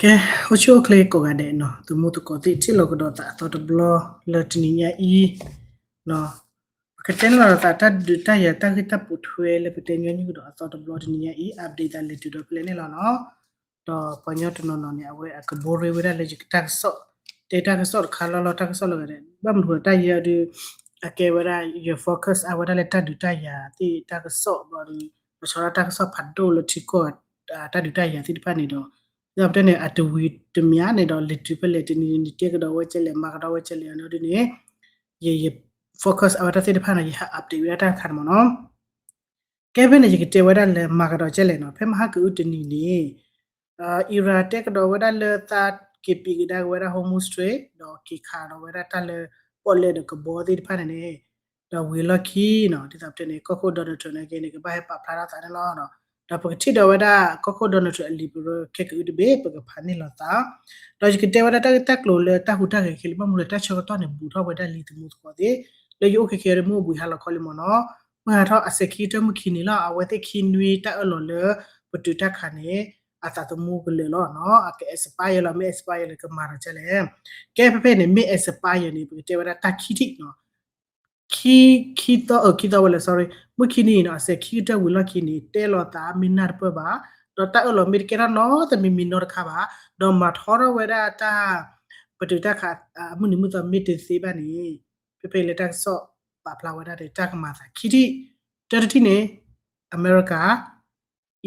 ကဲ, အိၣ်ဆူၣ်အိၣ်ချ့ကိးဂၤဒဲးနီၤ, သမူသကိးသ့ၣ် ထံၣ်လိာ်ကဒီးသးအသီတဘျီလၢတနံၤညါအံၤ, ပကတဲန့ၢ်လီၤသးတၢ်ဒုးတၢ်ယၤတၢ်ဂ့ၢ်တၢ်ပိာ်ထွဲလၢပတဲညီနုၢ်ကဒီးအသီတဘျီတနံၤညါအံၤ update သးလဲၤတုၤဒီးဖဲလဲၣ်န့ၣ်လီၤနီၤ. ဒီးပှၤကညီတနီၤနီၤန့ၣ် အဝဲအကဘိရ့ဝဲဒၣ်လၢယကတၢ်ကစီၣ်, တဲတၢ်ကစီၣ်တခါလီၤလီၤ တၢ်ကစီၣ်လီၤဂာ်ဒဲး ဘၣ်မနုၤဃိတၢ်ယဲဒုး အကဲဝဲဒၣ် ယ focus အဝဲဒၣ်လၢတၢ်ဒုးတၢ်ယၤသ့ၣ်တၢ်ကစီၣ်ဘျီဒီး ပဆီဒၣ်တၢ်ကစီၣ်ဖးဒိၣ်လၢထံကီၢ် တၢ်ဒုးတၢ်ယၤသ့ၣ်တဖၣ်န့ၣ်ဒီး ဒ်သိးပတဲန့ၣ် အတဝံၤတမံၤန့ၣ်ဒီး လဲၤတုၤဖဲလဲၣ် တနံၤနံၤတဲကဒီးဝဲကဲလဲၣ် မၤကဒီးဝဲကဲလဲၣ်န့ၣ်ဒ်န့ၣ် ယ ယ focus အဝဲတၢ်သ့ၣ်တဖၣ်န့ၣ် ယဟဲ update ဝဲဒၣ်တၢ်တခါန့ၣ်မ့ၢ်နီၤ. ကဲဖဲန့ၣ် ယကတဲဝဲဒၣ်လၢမၤကဒီးကဲလဲၣ်နီၤ, ဖဲမဟါကအုတနံၤန့ၣ် Iran တဲကဒီးဝဲဒၣ်လၢသးက့ၤပံးကဒါက့ၤဝဲဒၣ် Hormuz Strait ဒီးက့ၤခးဒီးဝဲဒၣ်တၢ်လၢ ပီၣ်လဲၣ်ဒီးကဘီသ့ၣ်တဖၣ်န့ၣ်န့ၣ် ဒီးဝံၤလီၢ်ခံနီၤ ဒ်သိးပတဲန့ၣ် ကီၢ်ခိၣ် Donald Trump နာ်က့န့ၣ် ကဘၣ်ဟဲပာ်ဖျါထီၣ်သးန့ၣ်လီၤ. ဒီးပကထံၣ်ဒီးဝဲဒၣ် ကီၢ်ခိၣ် Donald Trump အလံာ်ပရၢခဲကအုတဘ့ၣ် ပကဖးန့ၢ်လီၤသး ဒီးယကတဲဝဲဒၣ်တၢ်ဂ့ၢ်တၢ်ကျိၤလၢတၢ်ဟူးတၢ်ဂဲၤခဲလၢာ် ဘၣ်မနုၤလၢတၢ်ဆၢကတီၢ်န့ၣ် ဘူးထီၣ်ဝဲဒၣ်လံ သမူသကိးသ့ၣ် လၢယအိၣ်ခဲခဲဒီးမုၢ်အိၣ်ဘှံးဟါလီၤခီလံမ့ၢ်နီၤ, မုၢ်ဟါထီၣ်အစဲးခံကတၢၢ်မုၢ်ခံနံၤလီၤ အဝဲသ့ၣ်ခံနွံတၢ်အၢၣ်လီၤလၢ ပတုာ်တၢ်ခးန့ၣ် အသးသမူကလၢာ်လီၤနီၤ, အက expire လီၤ မ့ၢ် expire လၢကမၤဒီးကဲလဲၣ်. ကဲဖဲဖဲန့ၣ် မ့ၢ် expire န့ၣ် ပကတဲဝဲဒၣ်တၢ်ခံထံၣ်နီၤ ခံ, ခံသီ, အၢ ခံသီဝဲလဲၣ် sorry, မုၢ်ခံနံၤနီၤ အစဲးခံကတၢၢ်ဝံၤလီၢ်ခံန့ၣ် တဲလီၤသးမ့ၢ်နၢ်တပၢၢ်ဘၣ်, ဒီးတၢ်အၢၣ်လီၤမ့ၢ်တကဲထီၣ်နီတမံၤမံၤနီတခါဘၣ်, ဒီးမၤထီထီၣ်ဝဲဒၣ်တၢ် ပတုာ်တၢ်ခး အမုၢ်နံၤမုၢ်သီမ့ၢ်တသ့ဘၣ်န့ၣ် ဖဲဖဲလၢတၢ်ကစီၣ်ပာ်ဖျါဝဲဒၣ်ဒီး တၢ်ကမၤသးခံထံၣ်, တၢတထံၣ်န့ၣ် အမဲရကၤ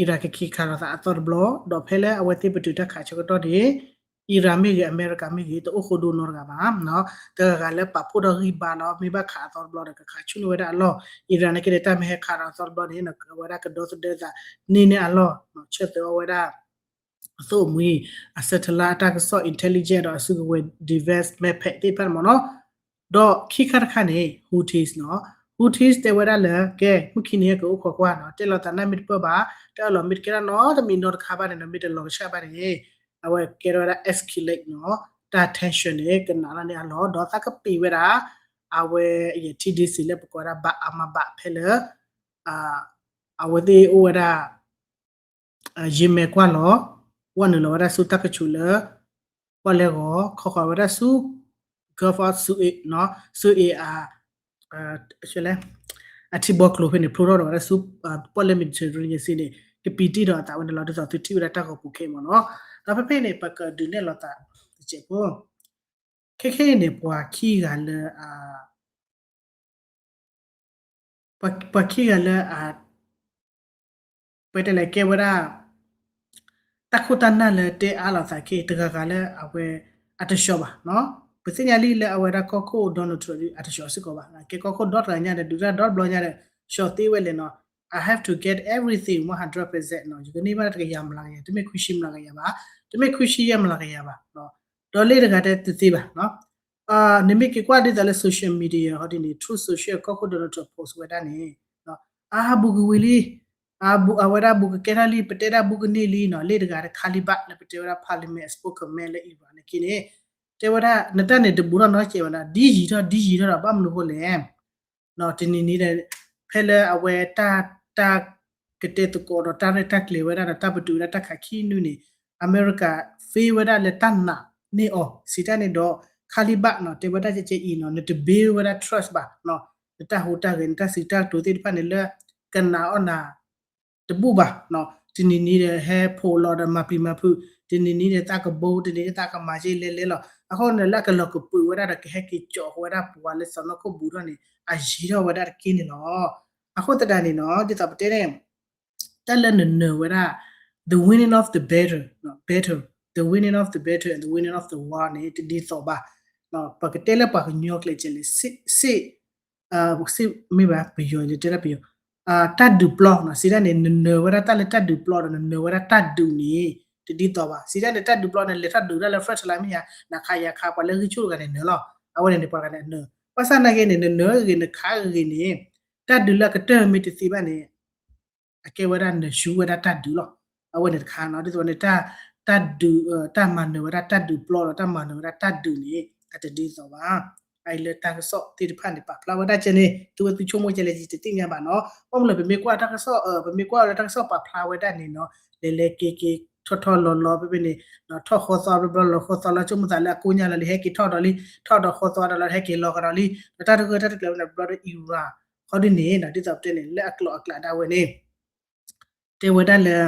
Iran ကက့ၤခးလီၤသးအသီတဘျီ, ဒီးဖဲလၢအဝဲသ့ၣ်ပတုာ်တၢ်ခးဆၢကတီၢ်န့ၣ် Iran မ့ၢ်ဂ့ၤ အမဲရကၤမ့ၢ်ဂ့ၤ တအိၣ်ဃိဒိနီတဂၤဘၣ်, တဂၤဂၤလၢပာ်ဖှိၣ်ထီၣ်ဂံၢ်ဘါလီၤ, မ့ၢ်ဘၣ်ခးအသီတဘျီဒီး ကခးဆူၣ်န့ၢ်ဝဲဒၣ်အလီၢ်, Iran နာ်က့န့ၣ် တၢ်မ့ၢ်ဟဲခးဒီးအသီတဘျီန့ၣ် အဝဲဒၣ်ကဒီသဒၢသးန့ၢ်န့ၢ်အလီၢ်, ဆၢသၢအီၤဝဲဒၣ် အသိၣ်အမှံၤ အ satellite အတၢ်ကစီၣ် intelligence ဒီးအစုကဝဲၤ defense မဲာ်ဖဲးသ့ၣ်တဖၣ်န့ၣ်မ့ၢ်နီၤ, ဒီးခံခါတခါန့ၣ် Houthis နီၤ, Houthis တဲဝဲဒၣ်လၢ ကဲ မုၢ်ခံနံၤဟဲက့ၤ အိၣ်ခိးကွၢ်နီၤ, တဲလီၤသးနၢ်မ့ၢ်တပၢၢ်ဘၣ်, တၢ်အၢၣ်လီၤမ့ၢ်တကဲထီၣ်နီတမံၤနီတခါဘၣ်န့ၣ်နီၤ, မ့ၢ်တလီၤကဆှၣ်ဘၣ်န့ၣ် အဝဲကဲထီၣ်ဝဲဒၣ် escalate နီၤ, တၢ် tension န့ၣ် ကနးလီၤန့ၢ်အလီၢ်, ဒီးသးကပံာ်ဝဲဒၣ် အဝဲယထံဒ့စ့လၢပကိးဝဲဒၣ် ဘၣ်အါမးဘၣ်ဖဲလၢ အဝဲသ့ၣ်အိၣ်ဝဲဒၣ် ယ့မဲာ်ကွၢ်လီၤ, ဝဲနုာ်လီၤဝဲဒၣ်ဆူတၢ်ကဆူးလၢ ပီၣ်လဲၣ်ဂီၤ ခီဃီၤဝဲဒၣ်ဆူ Gulf of Suez နီၤ, Suez အ အထံဘီကျိၤဖဲန့ၣ် ဖျိထီၣ်ဒီးဝဲဒၣ်ဆူ ပီၣ်လဲၣ် Mediterranean Sea န့ၣ် ကပံာ်တ့ၢ်ဒီးအသးဝဲန့ၣ်လီၤ, ဒ်သိးသုထံၣ်ဝဲဒၣ်တၢ်ဂီၤပူၤခဲအံၤမ့ၢ်နီၤ, ဒီးဖဲဖဲန့ၣ် ပကဒုးနဲၣ်လီၤသးတစဲးဖိ, ခဲခဲအံၤန့ၣ် ပှၤခံဂၤလၢ ပှၤခံဂၤလၢ ပတဲလဲၣ်ကဲဝဲဒၣ် တၢ်ခိၣ်တၢ်နၢ်လၢတဲအါလိာ်သးခဲအံၤ တဂၤဂၤလၢအဝဲ အတဆှီဘၣ်နီၤ, ပသ့ၣ်ညါလံလၢအဝဲဒၣ်ကီၢ်ခိၣ် Donald Trump ဒုး အတဆှီစ့ၢ်ကီးဘၣ်, ကဲကီၢ်ခိၣ်ဒီတဂၤညါဒီး ဒုးတၢ်ဒီတဘျီညါဒီး ဆှီသ့ဝဲလဲၣ်နီၤ, I have to get everything one hundred percent နီၤ, ယကန့ၢ်ဘၣ်တကယၤမျးကယၤ, တမ့ၢ်ခွံဆံမျးကယၤဘၣ်, တမ့ၢ်ခွံဆံယဲၢ်မျးကယၤဘၣ်, ဒီးလ့ၣ်တဂၤတဲတသ့ဘၣ်နီၤ, နမ့ၢ်က့ၤကွၢ်ဒ်သိးလၢ social media ဟီဒ်န့ၣ် Truth Social ကီၢ်ခိၣ် Donald Trump post ဝဲဒၣ်န့ၣ် အါ ဘူးကဝံၤလံ, အဘူး အဝဲဒၣ်ဘူးကကဲထီၣ်လံ, ပတဲဒၣ်ဘူးကန့ၢ်လံနီၤ, လ့ၣ်တဂၤတခါလံဘၣ်လၢပတဲဝဲဒၣ် parliament spokesman လၢ Iran န့ၣ်က့န့ၣ်, တဲဝဲဒၣ် နတၢ်န့ၣ်တဘူးထီၣ်နီတစဲးဘၣ်နီၤ, ဒ်ယံာ်ထီၣ်ဒ်ယံာ်ထီၣ်ဒီး ဘၣ်မနုၤဃိလဲၣ် တနံၤနံၤဒီး ဖဲလၢအဝဲတၢ် တၢ်ကတဲသကိးဒီးတၢ်ရဲၣ်တၢ်ကျဲၤဝဲဒၣ်ဒီး တၢ်ပတုာ်ဝဲဒၣ်တၢ်ခးခံနွံန့ၣ် အမဲရကၤ ဖ့ဝဲဒၣ်လၢတၢ်နာ်န့ၢ်အီၤ စံးတၢ်န့ၣ်ဒီး ခါလံဘၣ်နီၤ, တဲဝဲဒၣ်ကဲကဲအံၤနီၤ, နတဘ့ဝဲဒၣ် trust ဘၣ်နီၤ, နတၢ်ဟူးတၢ်ဂဲၤ နတၢ်စံးတၢ်ကတိၤသ့ၣ်တဖၣ်န့ၣ်လၢ ကနာ်အီၣ်နၤ တဘူၣ်ဘၣ်နီၤ, တနံၤနံၤဒီး ဟဲဖိးလီၤဒီးမၤပျံၤမၤဖုး, တနံၤနံၤဒီးသးကဘိ, တနံၤနံၤသးကမၤက့လဲၤလဲၤလီၤ, အဃိန့ၣ်လၢအကလီၤကပၢၤဝဲဒၣ်ဒီး ကဟဲက့ၤကၠီၣ်ဃီဝဲဒၣ်ပှၤလၢသီနီၢ်ခိၣ်ဘူးထီၣ်န့ၣ် အယံာ်ထီၣ်ဝဲဒၣ်တက့ၢ်န့ၣ်လီၤ. အဃိသတးန့ၣ်နီၤ ဒ်သိးပတဲန့ၣ် တၢ်လၢနနၢၤဝဲဒၣ် the winning of the battle, battle, the winning of the battle and the winning of the war န့ၣ် တဒ်သိးဘၣ်. ပကတဲလၢပှၤကညီကျဲးစၢးလဲၣ် စ့ၢ် စ့ၢ် မ့ၢ်ဘၣ် ပယီၤယတဲဒၣ်ပယီၤ တၢ်ဒုးပျီနီၤ, စံးတၢ်န့ၣ် နနၢၤဝဲဒၣ်တၢ်လၢတၢ်ဒုးပျီဒီး နနၢၤဝဲဒၣ်တၢ်ဒုးန့ၣ် တဒ်သိးဘၣ်. စံးတၢ်န့ၣ် တၢ်ဒုးပျီန့ၣ် လဲၤထီၣ်ဒုးဒၣ်လၢ front line မ့ၢ်ဧါ, နခးယၤခး ပှၤလၢဂံၢ်ဆူၣ်တဂၤန့ၣ်နၢၤလီၤ. အဝဲန့ၣ်န့ၣ် ပှၤတဂၤန့ၣ်အနၢၤ. ဘၣ်ဆၣ်နာ်က့န့ၣ် နနၢၤဂ့ၤ နခးဂ့ၤန့ၣ် တၢ်ဒုးလၢအကတၢၢ်မ့ၢ်တသ့ဘၣ်န့ၣ် အကဲဝဲဒၣ်နၢၤဆူဝဲဒၣ်တၢ်ဒုးလီၤ. အဝဲန့ၣ်တခါနီၤ, ဒ်သိးန့ၣ် တၢ်ဒုး တၢ်မၤနၢၤဝဲဒၣ်တၢ်ဒုးပျီဒီး တၢ်မၤနၢၤဝဲဒၣ်တၢ်ဒုးန့ၣ် အတဒ်သိးဘၣ်. အအံၤလၢတၢ်ကစီၣ်သ့ၣ်တဖၣ်န့ၣ် ပာ်ဖျါဝဲဒၣ်ကဲန့ၣ် သုဝဲသုဆိကမိၣ်ကဲလဲၣ် ယတသ့ၣ်ညါဘၣ်နီၤ. ဘၣ်မနုၤလဲၣ် ပမ့ၢ်ကွၢ်တၢ်ကစီၣ် ပမ့ၢ်ကွၢ်ဝဲဒၣ်တၢ်ကစီၣ်ပာ်ဖျါဝဲဒၣ်န့ၣ်နီၤ, လဲၤလဲၤက့ၤက့ၤ ထီၣ်ထီၣ်လီၤလီၤဖဲဖဲန့ၣ် ထီၣ်ဃီသီဘျီဘျီလီၤဃီသီလီၤ ဆိကမိၣ်သးလၢအကိးညါလီၤလံ ဟဲက့ၤထီၣ်ဒီးလံ ထီၣ်ဒီးဃီသီဒီးလီၤ ဟဲက့ၤလီၤကဒီးလံ ဒီးတၢ်တဂၢၢ်တၢ်တကျၢၤဖဲန့ၣ် ဘျီဒီး Iran ခီဒ်န့ၣ် ဒ်သိးပတဲန့ၣ် လၢအကျိၤအကျဲဒၣ်ဝဲန့ၣ် တဲဝဲဒၣ်လၢ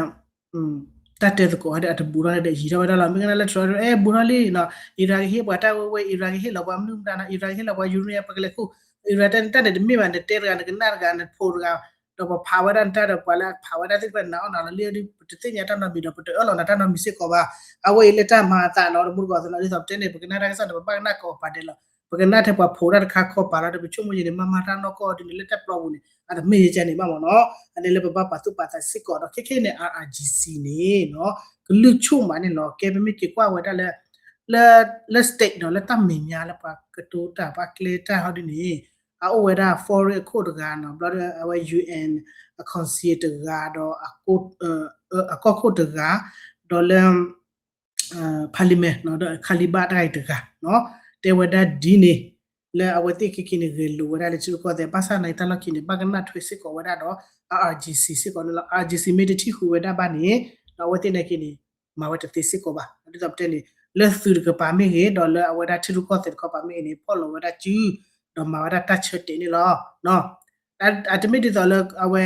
တၢ်တဲသကိးဒီးအတဘူးထီၣ်ဒီးယံာ်ထီၣ်ဝဲဒၣ်လီၤ. မ့ၢ်ကနၣ်လၢ Trump အဲ ဘူးထီၣ်လံနီၤ Iran ကဟ့ၣ်ပှၤတၢ်ဝဲဝဲ Iran ကဟ့ၣ်လီၤပှၤမနုၤမတၤနီၤ Iran ကဟ့ၣ်လီၤပှၤ uranium ပကလဲၤခိၣ် Iran တၢ်န့ၣ်တမ့ၢ်ဘၣ် နတဲတဂၤ နကနၣ်တဂၤ နဖိးတဂၤ ဒီးပှၤဖးဝဲဒၣ်နတၢ်ဒီးပှၤလၢအဖးဝဲဒၣ်သ့ၣ်တဖၣ်န့ၣ် နအီၣ်နၤလီၤလံ ပတသ့ၣ်ညါတၢ်နီတမံၤဒီး ပတအၢၣ်လီၤနၤတၢ်နီတမံၤစ့ၢ်ကီးဘၣ်. အဝဲအံၤလၢတၢ်မၤအသးနီၤ တမူတကိးသနီၤ ဒ်သိးပတဲန့ၣ် ပကနၣ်တၢ်ကစီၣ်န့ၣ် ပဘၣ်ကနၣ်ကိးပာ်ဒဲးလီၤ. ပကနၣ်ထဲပှၤဖိးတၢ်တခါခီပာ်လီၤဒီး ပဆိကမိၣ်ယံၤန့ၣ် မၤမၤတၢ်နီၢ်ကီၢ်ဒ်န့ၣ် လၢတၢ်ပျီပူၤန့ၣ် အတမ့ၢ်ယကဲန့ၣ်ဘၣ်မ့ၢ်နီၤ. အန့ၣ်လၢပဘၣ်ပာ်သူၣ်ပာ်သးစ့ၢ်ကီးဒီး ခဲခဲန့ၣ် I R G C န့ၣ်နီၤ ကလုၢ်ဆိၣ်မးန့ၣ်လီၤ. ကဲပမ့ၢ်က့ၤကွၢ်ဝဲဒၣ်လၢ လၢ လၢ state ဒီး လၢတၢ်မဲာ်ညါလၢပှၤကတိၤတၢ် ပှၤကျဲတၢ်ဟီဒ်န့ၣ် အအိၣ်ဝဲဒၣ် foreign အခိၣ်တဂၤနီၤ ဘျီဒီးအဝဲ U N အ council တဂၤဒီး အကီၢ်ခိၣ်တဂၤ ဒီးလၢ parliament နီၤ ဒီး ခါလံဘၣ်တဂၤအံၤတဂၤနီၤ တဲဝဲဒၣ်ဒ်န့ၣ် လၢအဝဲသ့ၣ်ခဲခဲန့ၣ် ဂဲၤလိာ်ဝဲဒၣ်လၢထံရူၢ်ကီၢ်သဲး ဘၣ်ဆၣ်သနာ်က့တၢ်လီၢ်ခံန့ၣ် ဘၣ်ကနၣ်ထွဲစ့ၢ်ကီးဝဲဒၣ်ဒီး I R G C စ့ၢ်ကီးန့ၣ်လီၤ. I R G C မ့ၢ်တထံၣ်ဃုာ်ဝဲဒၣ်ဘၣ်န့ၣ် ဒီးအဝဲသ့ၣ်နာ်က့န့ၣ် မၤဝဲတသ့စ့ၢ်ကီးဘၣ်. ဒ်သိးပတဲန့ၣ် လၢသုးတကပၤမ့ၢ်ဂ့ၤ ဒီးလၢအဝဲဒၣ်ထံရူၢ်ကီၢ်သဲးတခီပၤမ့ၢ်ဂ့ၤန့ၣ် ဖီၣ်လီၤဝဲဒၣ်စု ဒီးမၤဝဲဒၣ်တၢ်ဆၢတဲာ်န့ၣ်လီၤ. အတမ့ၢ်ဒ်သိးလၢအဝဲ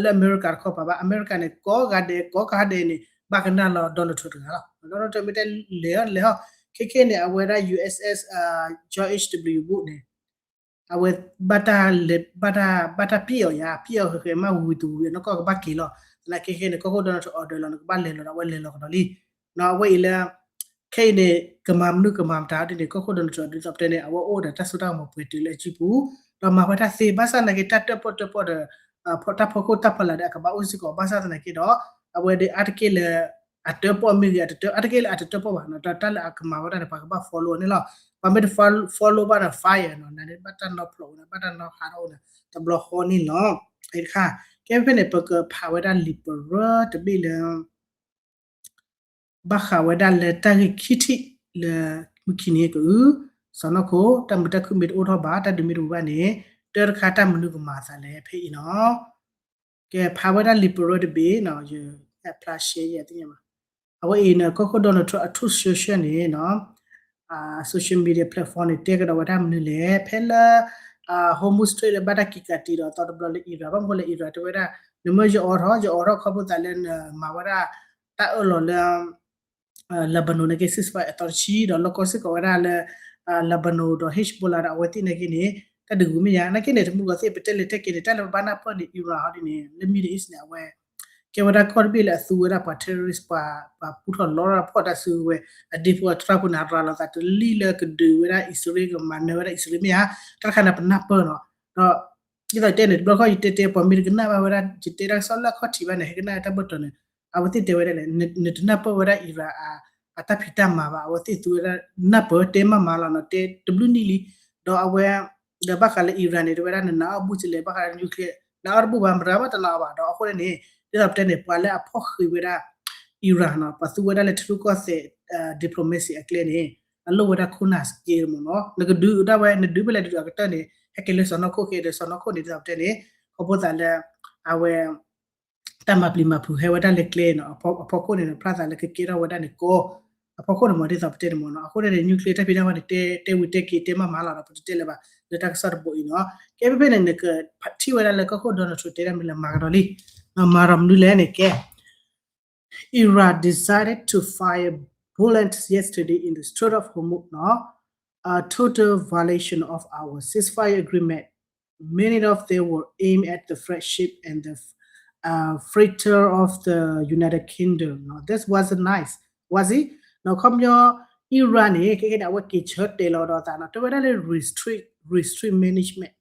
လၢအမဲရကၤတခီပၤဘၣ်. အမဲရကၤန့ၣ် ကိးဂၤဒဲး ကိးဂၤဒဲးန့ၣ် ဘၣ်ကနၣ်လီၤ Donald Trump တဂၤလီၤ. Donald Trump မ့ၢ်တဲလဲၤအီၤလဲၤဟီၣ် ခဲခဲန့ၣ် အဝဲဒၣ် U S S George W Bush န့ၣ် အဝဲ ဘၣ်တၢ်လဲၤ ဘၣ်တၢ် ဘၣ်တၢ်ပံၣ်အီၤယါ ပံၣ်အီၤဃဲးဃဲးမးဝံၤတဝံၤ နီၢ်ကီၢ်ကဘၣ်က့ၤလီၤ. သနာ်က့ခဲန့ၣ် ကီၢ်ခိၣ် Donald Trump order လီၤ နကဘၣ်လဲၤလီၤဒီး အဝဲလဲၤလီၤကဒီးလံ. အဝဲအံၤလၢ ခဲအံၤန့ၣ် ကမၤမနုၤကမၤမတၤဒ်န့ၣ် ကီၢ်ခိၣ် Donald Trump ဒ်သိးပတဲန့ၣ် အဝဲအိၣ်ဒီးတၢ်စိတၢ်ကမီၤပှဲၤတုၤလၢအစုပူၤ ဒီးမၤဝဲတၢ်သ့ ဘၣ်ဆၣ်သနာ်က့ တၢ်တၢၣ်ပီၣ်တၢၣ်ပီၣ်ဒီး တၢ်ဖီခိၣ်တၢ်ဖီလာ်ဒီး အကဘၣ်အိၣ်စ့ၢ်ကီး ဘၣ်ဆၣ်သနာ်က့ဒီး အဝဲဒၣ်အါတက့ၢ်လၢ အတၢၣ်ပီၣ်မ့ၢ်ဂ့ၤ အတၢၣ် အါတက့ၢ်လၢအတတၢၣ်ပီၣ်ဘၣ်နီၤ တၢ်လၢအကမၤဝဲဒၣ်န့ၣ် ပှၤကဘၣ် follow န့ၣ်လီၤ. ပှၤမ့ၢ်တ follow ဘၣ်ဒီး fire နီၤ နၤန့ၣ် ဘၣ်တၢ်နီၣ်ဖျိးဝဲဒၣ် ဘၣ်တၢ်နီၣ်ဟးထီၣ်ဝဲဒၣ် တဘျီဃီန့ၣ်လီၤ. အံၤတခါ ကဲဖဲန့ၣ် ပကဖးဝဲဒၣ်လံာ်ပရၢတဘ့ၣ်လၢ ဘၣ်ဃးဝဲဒၣ်လၢတၢ်ဂ့ၢ်ခံထံၣ်လၢ မုၢ်ခံနံၤကအု စီၢ်နီၤခိၣ် တၢ်မုာ်တၢ်ခုၣ်မ့ၢ်တအိၣ်ထီၣ်ဘၣ် တၢ်ဒုးမ့ၢ်တဝံၤဘၣ်န့ၣ် တၢ်တခါတၢ်မနုၤကမၤအသးလဲၣ် ဖဲအံၤနီၤ. ကဲ ဖးဝဲဒၣ်လံာ်ပရၢတဘ့ၣ်နီၤ ယ apply share ယသ့ၣ်ညါဘၣ်. အဝဲအံၤန့ၣ် ကီၢ်ခိၣ် Donald Trump အ Truth Social န့ၣ်နီၤ social media platform န့ၣ် တဲကဒီးဝဲဒၣ်မနုၤလဲၣ် ဖဲလၢ Hormuz Strait လၢဘၣ်တၢ်က့ၤကးတံာ်ဒီးအသီတဘျီလၢ Iran ဘၣ်မနုၤဃိလၢ Iran တဲဝဲဒၣ် နမ့ၢ်ယအိးထီၣ် ယအိးထီၣ်ခီဖျိသးလၢနမၤဝဲဒၣ် တၢ်အၢၣ်လီၤလၢ Lebanon န့ၣ်က့ ceasefire အသီတဆံ ဒီးလီၢ်ကီၢ်စ့ၢ်ကီးဝဲဒၣ်လၢ Lebanon ဒီး Hezbollah ဒီးအဝဲသ့ၣ်နာ်က့န့ၣ် တၢ်ဒုးဂုၤမ့ၢ်ယါ နာ်က့န့ၣ် တမူတကိးသ့ၣ် ပတဲလဲၤတဲက့ၤန့ၣ် တၢ်လၢပဘၣ်နၢ်ပၢၢ်န့ၣ် Iran ဟီဒ်န့ၣ် လၢ Middle East န့ၣ် အဝဲ ကဲဝဲဒၣ်ကီၢ်တဘ့ၣ်လၢအသူဝဲဒၣ်ပှၤ terrorist ပှၤ ပှၤပူထီၣ်လီထီၣ်ဖီၣ်တၢ်စုကဝဲၤ အဒ့ဖိအတြၢ်ဖိန့ၣ် ရၤလီၤသးတလံၣ်လၢကဒုးဝဲဒၣ်အံၣ်စရ့လး ကမၤနၢၤဝဲဒၣ်အံၣ်စရ့လးမ့ၢ်ဧါ တၢ်တခါန့ၣ် ပနၢ်ပၢၢ်နီၤ ဒီး ဒ်သိးတဲန့ၣ် တဘျီခီၣ်ယတဲတဲ ပှၤမ့ၢ်တကနၣ်ဘၣ်ဝဲဒၣ် ယတဲတၢ်ကစီၣ်လၢအခီၣ်ထံးဘၣ်န့ၣ် ဟဲကနၣ်တၢ်ဘၢၣ်တီၤန့ၣ် အဝဲသ့ၣ်တဲဝဲဒၣ်လဲၣ် နတနၢ်ပၢၢ်ဝဲဒၣ် Iran အတၢ်ဖံးတၢ်မၤဘၣ် အဝဲသ့ၣ်သူဝဲဒၣ် နၢ်ပၢၢ်တဲမးမးလီၤနီၤ တဲတဘျုးနံၣ်လံ ဒီးအဝဲ ဒီးဘၣ်ဃးလၢ Iran န့ၣ် တဲဝဲဒၣ်နနာ်အီၣ်ဘူၣ်စလဲၣ် ဘၣ်ဃးလၢ nuclear နာ်အီၣ်တဘူၣ်ဘၣ် မတၤဘၣ်တနာ်အီၣ်ဘၣ် ဒီးအဃိန့ၣ်န့ၣ် ဒ်သိးပတဲန့ၣ် ပှၤလၢအဖီၣ်ဃံးဝဲဒၣ် Iran နီၤ ပှၤသူဝဲဒၣ်လၢထံရူၢ်ကီၢ်သဲး diplomacy အကျဲန့ၣ် အလိၣ်ဝဲဒၣ်ခိၣ်နၢ်စက့မ့ၢ်နီၤ နကဒုးဒၣ်ဝဲ နဒုးဖဲလဲၣ်ဒုးအကတၢၢ်န့ၣ် ဟဲက့ၤလၢစီၢ်နီၤခိၣ်က့ၤဒီးစီၢ်နီၤခိၣ်န့ၣ် ဒ်သိးပတဲန့ၣ် ခီဖျိသးလၢ အဝဲ တၢ်မၤပျံၤမၤဖုးဟဲဝဲဒၣ်လၢကျဲနီၤ အဖီခိၣ်န့ၣ် ဖျါသးလၢကကဲထီၣ်ဝဲဒၣ်န့ၣ်ကီ အဖီခိၣ်န့ၣ်မ့ၢ်ဒ်သိးပတဲန့ၣ်မ့ၢ်နီၤ အဃိန့ၣ် nuclear တၢ်ဖံးတၢ်မၤန့ၣ် တဲဝံၤတဲက့ၤတဲမးမးလီၤဒီး ပတတဲလၢၤဘၣ် လၢတၢ်ကစီၣ်တဘိအံၤနီၤ ကဲဖဲဖဲန့ၣ် နကထံၣ်ဝဲဒၣ်လၢကီၢ်ခိၣ် Donald Trump တဲဒၣ်မနုၤလဲၣ် မၤကဒီးလံ မၤဒီးမနုၤလဲၣ်န့ၣ်ကဲ Iran decided to fire bullets yesterday in the Strait of Hormuz နီၤ a total violation of our ceasefire agreement. Many of them were aimed at the flagship and the uh, freighter of the United Kingdom. No, this wasn't nice, was it? နော် ခီပညီ Iran န့ၣ် ခဲခဲန့ၣ် အဝဲက့ၤဆၢတဲာ်လီၤဒီးသးနီၤ တဲဝဲဒၣ်လၢ restrict restrict management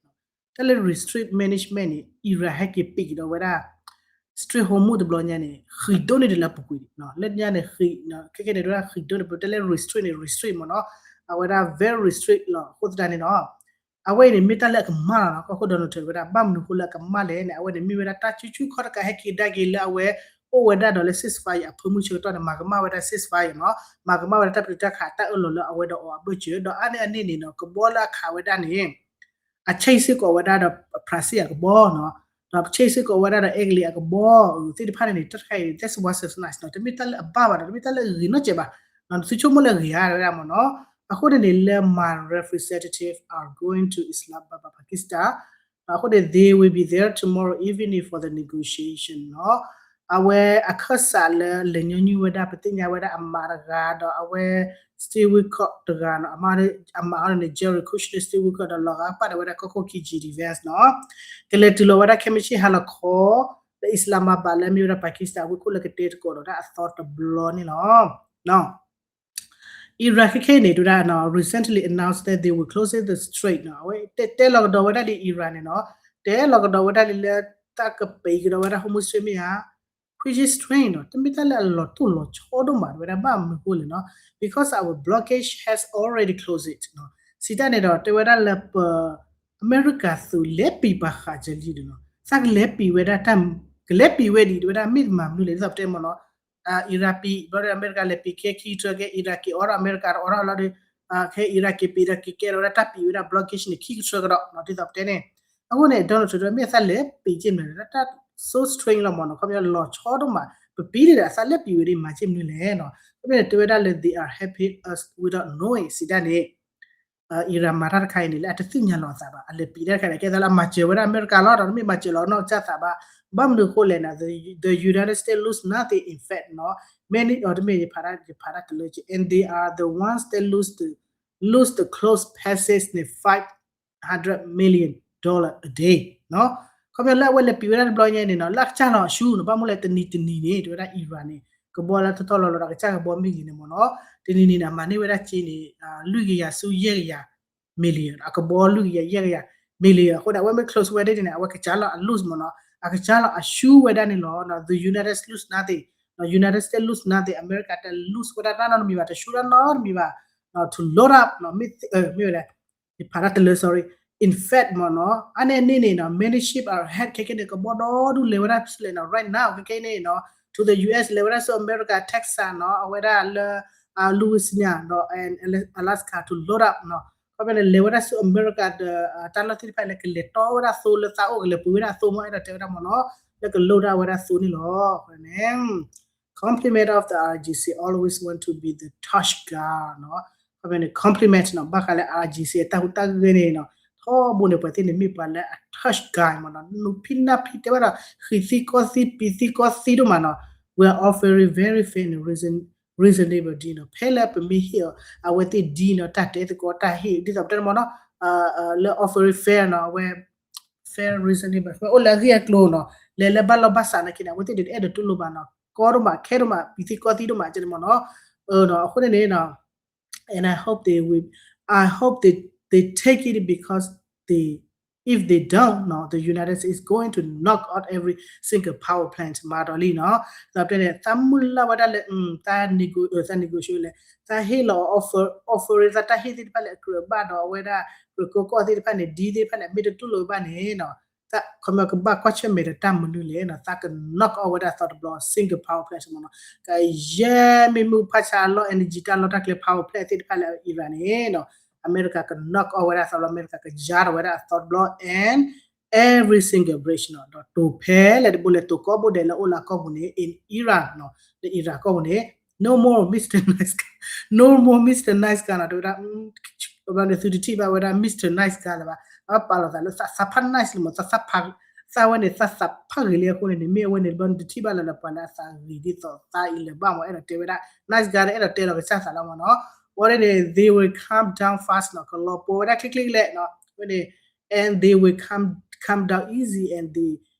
တၢ်လၢ restrict management န့ၣ် Iran ဟဲက့ၤပံးကဒီးဝဲဒၣ် Strait Hormuz တဘျီညါန့ၣ် ဃံးဒိၣ်န့ၢ်ဒံးလၢအပူၤကွံာ်န့ၣ် လၢညါန့ၣ် ဃံး ခဲခဲန့ၣ် တဲဝဲဒၣ်ဃံးဒိၣ်န့ၣ် ပတဲလၢ restrict န့ၣ် restrict မ့ၢ်နီၤ အဝဲဒၣ် very restrict လီၤ အဃိသတးန့ၣ်နီၤ အဝဲအံၤန့ၣ် မ့ၢ်တၢ်လၢအကမၣ်လီၤနီၤ ကီၢ်ခိၣ် Donald Trump ဝဲဒၣ် ဘၣ်မနုၤဃိလၢအကမၣ်လဲၣ်န့ၣ် အဝဲန့ၣ် မ့ၢ်ဝဲဒၣ်တၢ်စုဆူၣ်ခီၣ်တကး ဟဲက့ၤကဒါက့ၤလၢအဝဲ အိၣ်ဝဲဒၣ်ဒီးလၢ ceasefire အဖၢမုၢ်ဆၢကတီၢ်န့ၣ် မၤကမၣ်ဝဲဒၣ် ceasefire နီၤ မၤကမၣ်ဝဲဒၣ်တၢ်ပတုာ်တၢ်ခးတၢ်အၢၣ်လီၤလၢအဝဲဒီးအီၤအဘၢၣ်စၢၤ ဒီးအါန့ၢ်အန့ၣ်န့ၣ်နီၤ ကဘီလၢအခးဝဲဒၣ်န့ၣ် အဆဲးစ့ၢ်ကီးဝဲဒၣ်ဒီး France အကဘီနီၤ ဒီးပဆ့ၣ်စ့ၢ်ကီးဝဲဒၣ်ဒီးအဲကလံးအကဘီသ့ၣ်တဖၣ်န့ၣ်န့ၣ် တၢ်တခါအံၤ that's what is nice နီၤ, တမ့ၢ်တၢ်လၢအဘၣ်ဘၣ်ဒီး တမ့ၢ်တၢ်လၢအဂ့ၤနီတစဲးဘၣ်, နသုဆိကမိၣ်လၢအဂ့ၤဧါ တဲဝဲဒၣ်မ့ၢ်နီၤ. အဃိန့ၣ်န့ၣ် လၢ my representative are going to Islamabad, Pakistan. အဃိန့ၣ် they will be there tomorrow evening for the negotiation နီၤ. အဝဲအခၢၣ်စးလၢလဲၤညီနုၢ်ဝဲဒၣ် ပသ့ၣ်ညါဝဲဒၣ်အမးတဂၤဒီးအဝဲ Steve Witkoff တဂၤနီၤ, အမးအီၤန့ၣ် Jared Kushner, Steve Witkoff ဒီးလီၤဂာ်ပာ်ဒီးဝဲဒၣ်ကီၢ်ခိၣ် J D Vance နီၤ. ကလဲၤတုၤလီၤဝဲဒၣ်ခဲမုၢ်ဆ့ၣ်ဟါလီၤခီ လၢ Islamabad လၢအမ့ၢ်ဝဲဒၣ် Pakistan ဝ့ၢ်ခိၣ်လၢကတဲသကိးဒီးတၢ်အသီတဘျီန့ၣ်လီၤ. Iran ခဲခဲအံၤန့ၣ် တဲဝဲဒၣ် recently announced that they will close the strait နီၤ, အဝဲတဲလီၤကဒီးဝဲဒၣ်လံ Iran န့ၣ်နီၤ, တဲလီၤကဒီးဝဲဒၣ်လံလၢ တၢ်ကပံးကဒီးဝဲဒၣ် Hormuz Strait မ့ၢ်ဧါ, which is strange နီၤ, တမ့ၢ်တၢ်လၢအလီၤတိၢ်လီၤဆီဒိၣ်မး တဲဝဲဒၣ်ဘၣ်မနုၤအဃိလဲၣ်နီၤ, because our blockade has already closed it နီၤ, စံးတၢ်န့ၣ်ဒီး တဲဝဲဒၣ်လၢပ အမဲရကၤသုးလဲၤပံးပာ်ဃာ်ကလံဒီးနီၤ, သးကလဲၤပံးဝဲဒၣ်တၢ် ကလဲၤပံးဝဲဒံး တဲဝဲဒၣ်မ့ၢ်တမၤမနုၤလဲၣ် ဒ်သိးပတဲမ့ၢ်နီၤ, Iran ပံး ဘျီဒီးအမဲရကၤလဲၤပံးခဲခံကထၢကဲ Iran က့ၤအိးထီၣ်အမဲရကၤတအိးထီၣ်လီၤဒီး ခဲ Iran က့ၤပံးဒီးက့ၤကဲထီၣ်ဝဲဒၣ်တၢ်ပံးဝဲဒၣ် blockade န့ၣ် ခံကထၢကဒီးနီၤ ဒ်သိးပတဲန့ၣ်, အဃိန့ၣ် Donald Trump မ့ၢ်သးလဲၤပံးက့ၢ်မနုၤလဲၣ် တၢ် so strange လီၤမ့ၢ်နီၤ, ခီပညီလီၤဆီဒိၣ်မး ပပံးဒံးဒီးအသးလဲၤပံးဝဲဒံးမၤက့ၢ်မနုၤလဲၣ်နီၤ, ခီပညီန့ၣ် တဲဝဲဒၣ်လၢ they are helping us without knowing စံးတၢ်န့ၣ် Iran မၤတၢ်တခါအံၤန့ၣ် လၢအတသ့ၣ်ညါလီၤအသးဘၣ်, အလဲၤပံးတၢ်တခါန့ၣ် ကဲသးလၢအမၤစၢၤဝဲဒၣ်အမဲရကၤလီၤ, ဒီးတမ့ၢ်မၤစၢၤလီၤနီၢ်ကစၢ်သးဘၣ်, ဘၣ်မနုၤအဃိလဲၣ်နီၤ, the United States lose nothing, in fact နီၤ, many အီၤတမ့ၢ်ယဖးတၢ်တလၢ and they are the ones that lose the, lose the close passage န့ၣ် five hundred million dollar a day နီၤ, ခီပညီလၢအဝဲလဲၤပံးဝဲဒၣ်တဘျီညါန့ၣ်နီၤ လၢအကစၢ်လီၤအဆူနီၤ, ဘၣ်မနုၤလဲၣ်တနံၤတနံၤန့ၣ် တဲဝဲဒၣ် Iran န့ၣ် ကဘီလၢတထီၣ်လီၤလီၤဒီးအကစၢ်ကဘီမ့ၢ်ဂ့ၤန့ၣ်မ့ၢ်နီၤ, တနံၤနံၤန့ၣ် အမၤန့ၢ်ဝဲဒၣ်က့န့ၣ် လွံၢ်ကယၤဆူယဲၢ်ကယၤ million အကဘီလွံၢ်ကယၤယဲၢ်ကယၤ million အဃိန့ၣ် အဝဲမ့ၢ် close ဝဲဒၣ်န့ၣ် အဝဲကစၢ်လီၤအ lose မ့ၢ်နီၤ, အကစၢ်လီၤအဆူဝဲဒၣ်န့ၣ်လီၤ, the United States lose nothing, United States lose nothing, အမဲရကၤတ lose ဝဲဒၣ်တၢ်နီတမံၤဘၣ် တဆူတၢ်နီတမံၤဘၣ်, to load up မ့ၢ်ဝဲဒၣ် ယဖးတၢ်တလၢ sorry, in fact မ့ၢ်နီၤ, အါန့ၢ်န့ၣ်န့ၣ်နီၤ many ship are ahead ခဲခဲန့ၣ် ကဘီဒီဒူၣ်လဲၤဝဲဒၣ်ဆူလဲၣ်နီၤ right now ခဲခဲန့ၣ်နီၤ to the U S လဲၤဝဲဒၣ်ဆူအမဲရကၤ Texas နီၤ အဝဲဒၣ်လၢ Louisiana ဒီး and Alaska to load up နီၤ, ခီပညီန့ၣ် လဲၤဝဲဒၣ်ဆူအမဲရကၤဒီး တၢ်လီၢ်သ့ၣ်တဖၣ်လၢကလဲၤတီဝဲဒၣ်သိလၢသးအိၣ် ကလဲၤပှ့ၤဝဲဒၣ်သိမ့ၢ်အဲၣ်ဒိးတဲဝဲဒၣ်မ့ၢ်နီၤ, လၢက load up ဝဲဒၣ်သိန့ၣ်လီၤ, အဃိန့ၣ် compliment of the R G C always want to be the tough guy နီၤ, ခီပညီန့ၣ် compliment နီၤ ဘၣ်ဃးလၢ R G C အတၢ်ဟူးတၢ်ဂဲၤန့ၣ်နီၤ, ထီဘိန့ၣ် ပှၤသ့ၣ်န့ၣ်မ့ၢ်ပှၤလၢအ tough guy မ့ၢ်နီၤ, နုာ်ဖံးနၢ်ဖံးတဲဝဲဒၣ် ဃံးသံကီသံ ပံးသံကီသံဒိၣ်မးနီၤ, we are all very very fair and reason, reasonable ဒ်နီၤ, ဖဲလၢပမ့ၢ်ဟ့ၣ်အီၤ အဝဲသ့ၣ်ဒ်နီၤ တၢ်တဲသကိးတၢ်ဟ့ၣ် ဒ်သိးပတဲမ့ၢ်နီၤ, လၢ all very fair နီၤ အဝဲ fair reasonable ဝဲအိၣ်လၢအဂ့ၢ်အကျိၤနီၤ, လဲၤလၢဘၣ်လီၢ်ဘၣ်စးနာ်က့န့ၣ် အဝဲသ့ၣ်ဒုးတအဲၣ်ဒိးတူၢ်လိာ်ဘၣ်နီၤ, ကီဒိၣ်မး ခဲဒိၣ်မး ပံးသံကီသံဒိၣ်မး ကဲန့ၣ်မ့ၢ်နီၤ, အဃိန့ၣ်န့ၣ် and I hope they will, I hope they, they take it because they, if they don't, no, the United States is going to knock out every single power plant မၤဒီးလံနီၤ, ဒီးပတဲန့ၣ် သးမုၢ်လၢ်ဝဲဒၣ်လၢ သး nego, သး negotiate လဲၣ်, သးဟ့ၣ်လီၤ offer, offer သးတၢ်ဟ့ၣ်သ့ၣ်တဖၣ်လၢအကြၢးဘၣ်ဒီးအဝဲဒၣ် ကြၢးကိးကီၢ်သ့ၣ်တဖၣ်န့ၣ် ဒ်သ့ၣ်တဖၣ်န့ၣ် မ့ၢ်တတူၢ်လိာ်ဘၣ်န့ၣ်နီၤ ခီပညီကဘၣ်ကွၢ်ဆၢၣ်မဲာ်ဒီးတၢ်မနုၤလဲၣ်နီၤ, သးက knock out ဝဲဒၣ်သီတဘျီ single power plant မ့ၢ်နီၤ, ကယဲၢ်မ့ၢ်မုၢ်ဖးဆါလီၢ် energy တၢ်လီၢ်တၢ်ကျဲ power plant သ့ၣ်တဖၣ်လၢ Iran န့ၣ်နီၤ, အမဲရကၤက knock out ဝဲဒၣ်သီတဘျီ အမဲရကၤကယါထီၣ်ဝဲဒၣ်အသီတဘျီ and every single bridge နီၤ, ဒီးတိၤဖဲလဲၣ်တဘိလဲၣ် တိၤကိးဘိဒဲးလၢအိၣ်လၢအကီၢ်ပူၤန့ၣ် in Iran နီၤ, လၢ Iran ကီၢ်ပူၤန့ၣ် no more Mister Nice Guy, no more Mister Nice Guy နီၤ, တဲဝဲဒၣ် ဘၣ်န့ၣ် သုတထံၣ်ဘၣ်ဝဲဒၣ် Mister Nice Guy လၢၤဘၣ်, အပာ်လီၤသးလၢသးသးဖး nice လၢမ့ၢ် သးသးဖး, သးဝဲန့ၣ် သးသးဖးဂ့ၤလံအဃိန့ၣ်န့ၣ် မ့ၢ်အဝဲန့ၣ်တဘျီန့ၣ် တထံၣ်ဘၣ်လၢၤလၢပှၤလၢအသးဂ့ၤဒ်သိးသးအံၤလၢၤဘၣ်မ့ၢ် အဲၣ်ဒိးတဲဝဲဒၣ် nice guy ဒီးအဲၣ်ဒိးတဲလီၤကစၢ်သးလီၤမ့ၢ်နီၤ, အဝဲန့ၣ် they will come down fast နီၤ, ကလီၤပှီၤဝဲဒၣ်ချ့ချ့လဲၣ်နီၤ, အဝဲန့ၣ် and they will come, come down easy and they,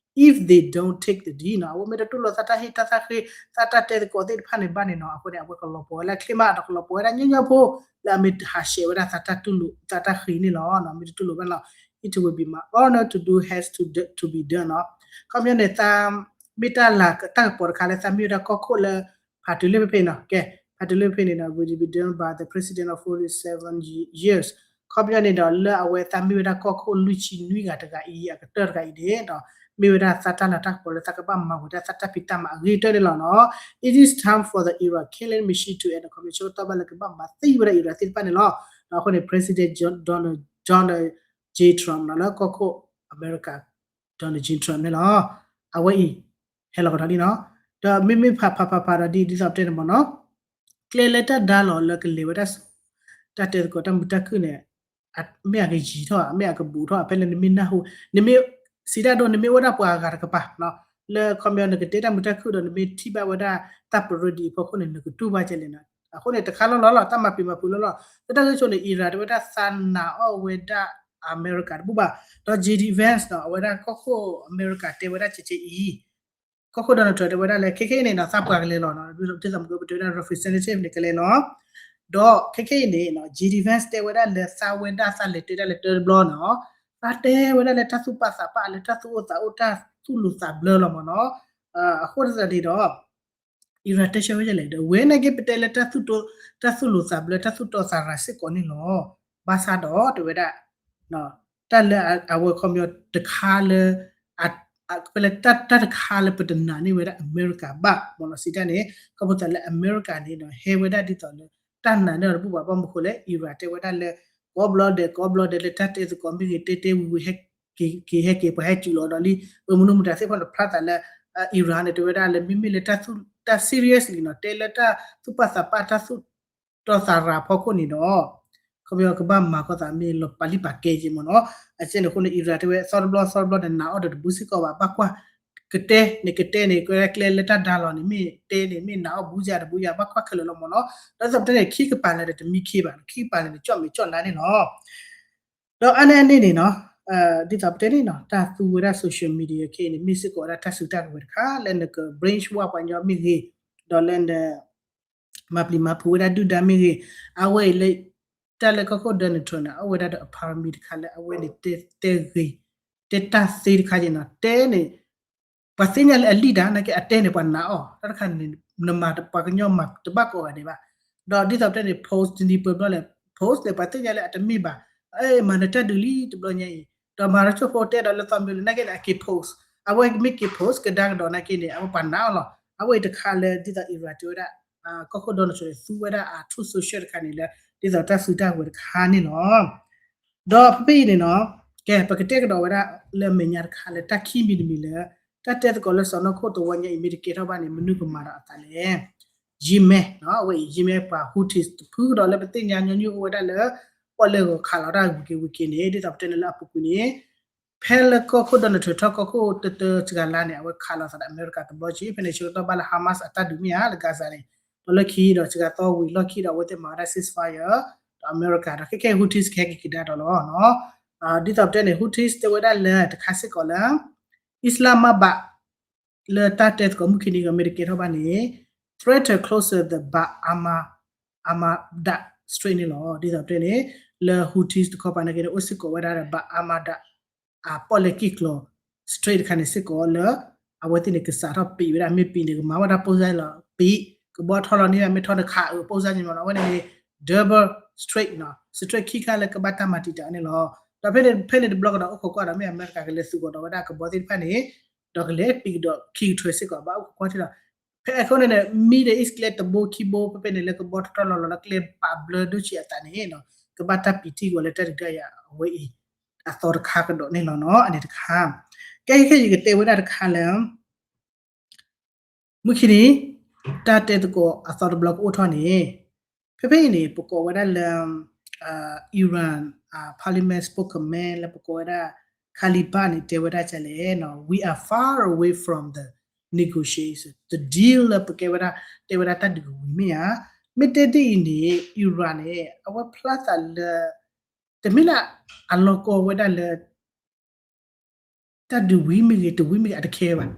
if they don't take the deal နီၤ, အဝဲမ့ၢ်တတူၢ်လိာ်သးတၢ်ဟ့ၣ်တၢ်သးဃ့ သးတၢ်တဲသကိးသ့ၣ်တဖၣ်န့ၣ်ဘၣ်န့ၣ်နီၤ, အဃိန့ၣ် အဝဲကလီၤပှီၤဝဲဒၣ်ချ့မး ဒီးကလီၤပှီၤဝဲဒၣ်ညီညီဖိ လၢအမ့ၢ်ဟးဆှဲးဝဲဒၣ်သးတၢ်တူၢ်လိာ် သးတၢ်ဃ့န့ၣ်လီၤ, မ့ၢ်တတူၢ်လိာ်ဘၣ်လီၤ, it will be my honor to do has to, to be done နီၤ, ခီပညီန့ၣ် သးမ့ၢ်တၢ်လၤတၢ်ကပီၤတခါလၢသးမ့ၢ်ဝဲဒၣ်ကီၢ်ခိၣ်လၢ ဖးတုၤလၢဖဲဖဲနီၤ, ကဲ ဖးတုၤလၢဖဲန့ၣ်နီၤ will be done by the president of forty-seven years, ခီပညီန့ၣ်ဒီး လၢအဝဲသးမ့ၢ်ဝဲဒၣ်ကီၢ်ခိၣ်လွံၢ်ဆံနွံဂၤတဂၤအံၤ အကတၢၢ်တဂၤအံၤန့ၣ်ဒီး မ့ၢ်ဝဲဒၣ်သးတၢ်လၤတၢ်ကပီၤလၢသးကဘၣ်မၤဝဲဒၣ်သးတၢ်ဖံးတၢ်မၤအဂ့ၤကတၢၢ်န့ၣ်လီၤနီၤ, it is time for the Iran killing machine to end နီၤ, ခီပညီဆၢကတီၢ်ဘၣ်လၢကဘၣ်မၤသံဝဲဒၣ် Iran သ့ၣ်တဖၣ်န့ၣ်လီၤ, ဒီးအဃိန့ၣ် President Donald, Donald J Trump နီၤ လၢကီၢ်ခိၣ်အမဲရကၤ Donald J Trump န့ၣ်လီၤ. အဝဲအံၤ ဟဲလီၤကဒီးလံနီၤ. ဒီးမ့မ့ၢ်ဖးဖးဖးဖးဒီးဒ် ဒ်သိးပတဲန့ၣ်မ့ၢ်နီၤ, ကျဲလၢတၢ်ဒါလီၤလၢကလဲၤဝဲဒၣ်ဆူ တၢ်တဲသကိးတၢ်မုာ်တၢ်ခုၣ်န့ၣ် မ့ၢ်အကယံာ်ထီၣ် မ့ၢ်အကဘူးထီၣ် ဖဲလၢနမ့ၢ်နၢ်ဟူ နမ့ၢ် စံးတၢ်ဒိ နမ့ၢ်အိၣ်ဒၣ်ပှၤအဂၤတကပၤနီၤ, လၢခီပညီနကတဲတၢ်မုာ်တၢ်ခုၣ်ဒီး နမ့ၢ်ထံၣ်ဘၣ်ဝဲဒၣ်တၢ်ပရၢဒံးအဖီခိၣ်န့ၣ် နကတူၢ်ဘၣ်ကဲလဲၣ်နီၤ. အဃိန့ၣ် တခါလီၤလီၤလီၤ တၢ်မၤပျံၤမၤဖုးလီၤလီၤ. လၢတၢ်ဂ့ၢ်ဆိန့ၣ် Iran တဲဝဲဒၣ်သးနာ်အီၣ်ဝဲဒၣ်အမဲရကၤတဘူၣ်ဘၣ်, ဒီး J D Vance နီၤ အဝဲဒၣ်ကီၢ်ခိၣ်အမဲရကၤတဲဝဲဒၣ်ကဲကဲအံၤ ကီၢ်ခိၣ် Donald Trump တဲဝဲဒၣ်လၢ ခဲခဲအံၤန့ၣ်နီၤ သးပှၢ်ကလဲၤလီၤနီၤ, ဒ်သိးပတဲဒၣ် representative န့ၣ်ကလဲၤလီၤ. ဒီးခဲခဲအံၤန့ၣ်နီၤ J D Vance တဲဝဲဒၣ်လၢသးဝဲဒၣ်သးလဲၤတဲဒၣ်လၢတၢ်တဘျီနီၤ, သးတဲဝဲဒၣ်လၢတၢ်သူၣ်ပာ်သးပာ်လၢတၢ်သူၣ်အိၣ်သးအိၣ်တၢ်သူၣ်လိၤသးဘျၢလီၤမ့ၢ်နီၤ. အဃိသတးန့ၣ်ဒီး Iran တဲဆၢဝဲဒ်လဲၣ်ဒီး ဝဲန့ၣ်က့ပတဲလၢ တၢ်သူၣ်လိၤသးဘျၢ တၢ်သူၣ်တီသးရၤစ့ၢ်ကီးန့ၣ်လီၤ. ဘၣ်ဆၣ်ဒီးတဲဝဲဒၣ် တၢ်လၢအဝဲခီပညီတခါလၢ ဖဲလၢတၢ်တခါလၢပတနာ်န့ၢ်ဝဲဒၣ်အမဲရကၤဘၣ်မ့ၢ်နီၤ စံးတၢ်န့ၣ် ခီဖျိသးလၢအမဲရကၤန့ၣ်ဒီး ဟဲဝဲဒၣ်ဒ်သိးလၢ တၢ်နာ်န့ၢ်အီၤတဘူၣ်ဘၣ် ဘၣ်မနုၤဃိလဲၣ် Iran တဲဝဲဒၣ်လၢ ကိးဘျီဒဲးကိးဘျီဒဲးလၢတၢ်တဲသကိးမ့ၢ်ဂ့ၤ တဲတဲဝံၤဝံၤ ဟဲက့ၤဟဲက့ၤ ပှၤဟဲစူးလီၤဒီးလံ ပမနုၤမတၤသ့ၣ်တဖၣ်န့ၣ် ဖျါသးလၢ Iran န့ၣ် တဲဝဲဒၣ်လၢမ့မ့ၢ်လၢတၢ် seriously နီၤ တဲလၢတၢ်သူၣ်ပာ်သးပာ်တၢ်သူၣ်တီသးရၤဖီခိၣ်န့ၣ်ဒီး ခီပညီကဘၣ်မၤကီသးမ့ၢ်လီၤပာ်လံပာ်ကဲက့မ့ၢ်နီၤ. အကဲန့ၣ်အဃိန့ၣ် Iran တဲဝဲ သီတဘျီသီတဘျီ နနာ်အီၤဒီးတဘူးစ့ၢ်ကီးဘၣ် ဘၣ်ကွၢ် ကတဲန့ၣ် ကတဲန့ၣ် ကကျဲလၢတၢ်ဒါလီၤန့ၣ် မ့ၢ်တဲန့ၣ် မ့ၢ်နာ်အီၤဘူးယၤတဘူးယၤ ဘၣ်ကွၢ်ခဲလၢာ်လီၤမ့ၢ်နီၤ. ဒီးသိးပတဲန့ၣ် ခံကပၤလၢာ်ဒီးတမံခ့ဘၣ် ခံကပၤလၢာ်န့ၣ် ကၠီၣ်မဲာ်ကၠီၣ်နါန့ၣ်လီၤ. ဒီးအါန့ၢ်အန့ၣ်န့ၣ်နီၤ ဒ်သိးပတဲန့ၣ်နီၤ တၢ်သူဝဲဒၣ် social media ခဲအံၤန့ၣ် မ့ၢ်စ့ၢ်ကီးဝဲဒၣ်တၢ်စုတၢ်ကဝဲၤတခါ လၢနက brainwash ပှၤကညီမ့ၢ်ဂ့ၤ ဒီးလၢန မၤပျံၤမၤဖုးဝဲဒၣ်ဒုၣ်ဒါမ့ၢ်ဂ့ၤ, အဝဲအံၤလၢ တၢ်လၢကီၢ်ခိၣ် Donald Trump န့ၣ် အအိၣ်ဝဲဒၣ်ဒီးအ pyramid တခါလၢအဝဲန့ၣ်တဲဂ့ၤ တဲတၢ်သ့တခါက့နီၤ တဲန့ၣ် ပှၤသ့ၣ်ညါလၢအလံၣ်တၢ်နာ်က့ အတဲန့ၣ် ပှၤနာ်အီၤ တၢ်တခါန့ၣ် နမၤပှၤကညီမၤတဘၣ်ကိးဂၤဒဲးဘၣ်. ဒီးဒ်သိးပတဲန့ၣ် post တနံၤပၢဘျီလဲၣ် post န့ၣ် ပှၤသ့ၣ်ညါလၢအတမ့ၢ်ဘၣ် မၤနတၢ်ဒုးလံတဘျီညါအံၤ ဒီးမၤထီၣ်ဆိဖိတဲဒီးလၢသီမုၢ်လၢနာ်က့န့ၣ် အက့ၤ post အဝဲမ့ၢ်က့ၤ post ကဒါကဒီးနာ်က့န့ၣ် အဝဲပှၤနာ်အီၤလီၤ. အဝဲအံၤတခါလၢ ဒ်သိး Iran တဲဝဲဒၣ် ကီၢ်ခိၣ် Donald Trump န့ၣ် သူဝဲဒၣ်အ Truth Social တခါန့ၣ်လၢ ဒ်သိးတၢ်စုတၢ်ကဝဲၤတခါန့ၣ်လီၤ. ဒီးဖဲဖဲအံၤန့ၣ်နီၤ ကဲပကတဲကဒီးဝဲဒၣ်လၢအမဲာ်ညါတခါလၢတၢ်ခံမံၤတမံၤလၢ တၢ်တဲသကိးလၢစီၤနီၢ်ခိၣ်တဝီညါအံၤမ့ၢ်တကဲထီၣ်ဘၣ်န့ၣ် မနုၤကမၤဒီးအသးလဲၣ်. Yemen နီၤ အဝဲအံၤ Yemen ပှၤ Houthis တဖုကဒီးလၢပသ့ၣ်ညါညီနုၢ်အိၣ်ဝဲဒၣ်လၢ ပီၣ်လဲၣ်ဂီၤခးလီၤတၢ်ဝံၤက့ၤဝံၤက့ၤန့ၣ် ဒ်သိးပတဲန့ၣ်လၢအပူၤကွံာ်န့ၣ် ဖဲလၢကီၢ်ခိၣ် Donald Trump ထီၣ်ကီၢ်ခိၣ်တတၢစှၤလါန့ၣ် အဝဲခးလီၤသးဒီးအမဲရကၤတဘျီက့ ဖဲန့ၣ်ဆၢကတီၢ်ဘၣ်လၢ Hamas အတၢ်ဒုးမ့ၢ်ဧါလၢ Gaza န့ၣ် ဒီးလၢခံဒီးစှၤသီဝံၤလီၢ်ခံဒီး အဝဲသ့ၣ်မၤဝဲဒၣ် ceasefire ဒီးအမဲရကၤဒီးခဲခဲ Houthis ကဟဲက့ၤကဒါဒီးလီၤ. ဒ်သိးပတဲန့ၣ် Houthis တဲဝဲဒၣ်လၢတခါစ့ၢ်ကီးလၢ Islamabad လၢတၢ်တဲသကိးမုၢ်ခံနံၤကမ့ၢ်တကဲထီၣ်ဘၣ်န့ၣ် threaten closer the Bab al Mandab Strait န့ၣ်လီၤ. ဒ်သိးပတဲန့ၣ် လၢ Houthis တခီပၤနာ်က့န့ၣ် အိၣ်စ့ၢ်ကီးဝဲဒၣ်ဒီး Bab al Mandab အပီၣ်လဲၣ်က့ၣ်ကျီၤ Strait တခါန့ၣ်စ့ၢ်ကီးလၢ အဝဲသ့ၣ်န့ၣ်ကစးထီၣ်ပံးဝဲဒၣ် မ့ၢ်ပံးန့ၣ် ကမၤဝဲဒၣ်ပိၢ်စါလီၤ ပံး ကဘီထီၣ်လီၤန့ၢ် မ့ၢ်ထီၣ်တခါအပိၢ်စါန့ၣ်မ့ၢ်နီၤ အဝဲန့ၣ်န့ၣ် double strike နီၤ strike ခံခါလၢကဘၣ်တၢ်မၤတံာ်တာ်န့ၣ်လီၤ. ဒီးဖဲန့ၣ်တဘျီကဒီးအိၣ်ခိးကွၢ်ဒီး မ့ၢ်အမဲရကၤကလဲၤသုးကီးဒီးဝဲဒၣ်ကဘီသ့ၣ်တဖၣ်န့ၣ် ဒီးကလဲၤပံးကဒီးခံကထွဲစ့ၢ်ကီး ဘၣ်အိၣ်ခိးကွၢ်ထံလီၤ. ဖဲအဃိန့ၣ်န့ၣ် မံဒီးအံၣ်စကျဲတဘိခံဘိ ဖဲဖဲန့ၣ်လၢကဘီထီၣ်ထီၣ်လီၤလီၤလၢကျဲပာ်ဘျၢဒိၣ်ဆံးအသးန့ၣ် ကဘၣ်တၢ်ပံးထံၣ်ကီးလၢတၢ်ဒုးတၢ်ယၤအဝဲအံၤ အသီတခါကဒီးန့ၣ်လီၤနီၤ အန့ၣ်တခါ. ကဲခဲအံၤယကတဲဝဲဒၣ်တခါလၢ မုၢ်ခံနံၤ တၢ်တဲသကိးအသီတဘျီကအိၣ်ထီၣ်န့ၣ် ဖဲဖဲအံၤန့ၣ် ပကိးဝဲဒၣ်လၢ Iran parliament spokesman လၢပကိးဝဲဒၣ် Khalibaf န့ၣ် တဲဝဲဒၣ်ဒ်လဲၣ်နီၤ we are far away from the negotiation, the deal လၢပကဲဝဲဒၣ် တဲဝဲဒၣ်တၢ်ဒုးကဝံၤမ့ၢ်ဧါ. မ့ၢ်တဲဒ်အံၤန့ၣ် Iran န့ၣ် အဝဲဖျါသးလၢ တမ့ၢ်လၢအလီၢ်ကီဝဲဒၣ်လၢ တၢ်ဒုးဝံၤမ့ၢ်ဂ့ၤ တဝံၤမ့ၢ်ဂ့ၤ အတခဲဘၣ်.